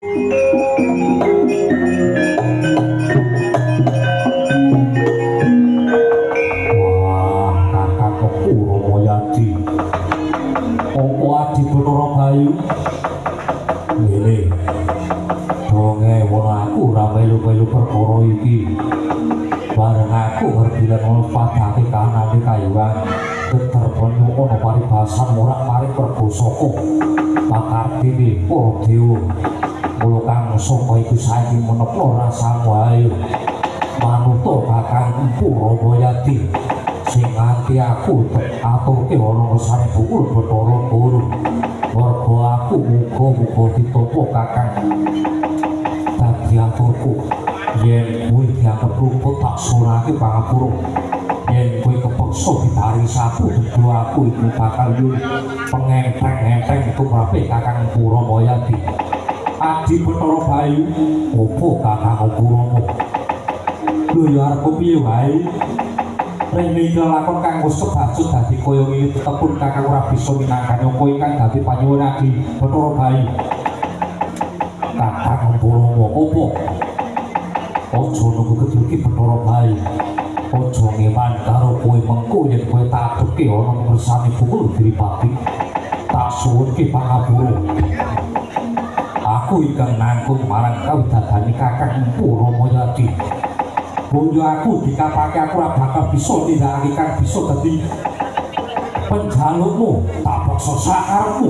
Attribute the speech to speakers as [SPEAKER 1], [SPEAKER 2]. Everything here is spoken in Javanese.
[SPEAKER 1] Wah, Kakang Purwomayadi. Apa Adi Bathara Bayu? Ngene. Donge wong aku ora melu-melu perkara iki. Bareng aku ngerti lan ono padake kahanane kayuwan geter banyu ana paribasan morak-marik pergosaka pakartine para dewa. Mula kang saka iku saiki menepno rasamu ayo manuta Kakang Purwomayadi sing nganti aku aturke ana ngersane Bukul Bathara Guru. Mergo aku muga-muga ditampa Kakang dadi aturku. Yen kowe dianggep luput tak surake pangapura. Yen kowe kepeksa diparingi sapu dudu aku iku bakal nyuwun pengenteng-enteng tumrape Kakang Purwomayadi. Adi Bathara Bayu, opo Kakang Purwomo? Lho ya arep piye wae? Rene iki lakon kang wis kebacut dadi kaya ngene tetepun Kakang ora bisa minangkani apa ingkang dadi panyuwun Adi Bathara Bayu. Kakang Purwomo, opo? Aja nunggu keduki Bathara Bayu. Aja ngewan karo kowe mengko yen kowe taduke ana ngersane Bukul Giripati. Tak suwunke pangapura. Aku ingkang nangkung marang kawidadane Kakang Purwomayadi. Boyo aku dikapake aku ora bakal bisa nindakake kang bisa dadi penjalukmu. Tak paksa sakarepmu.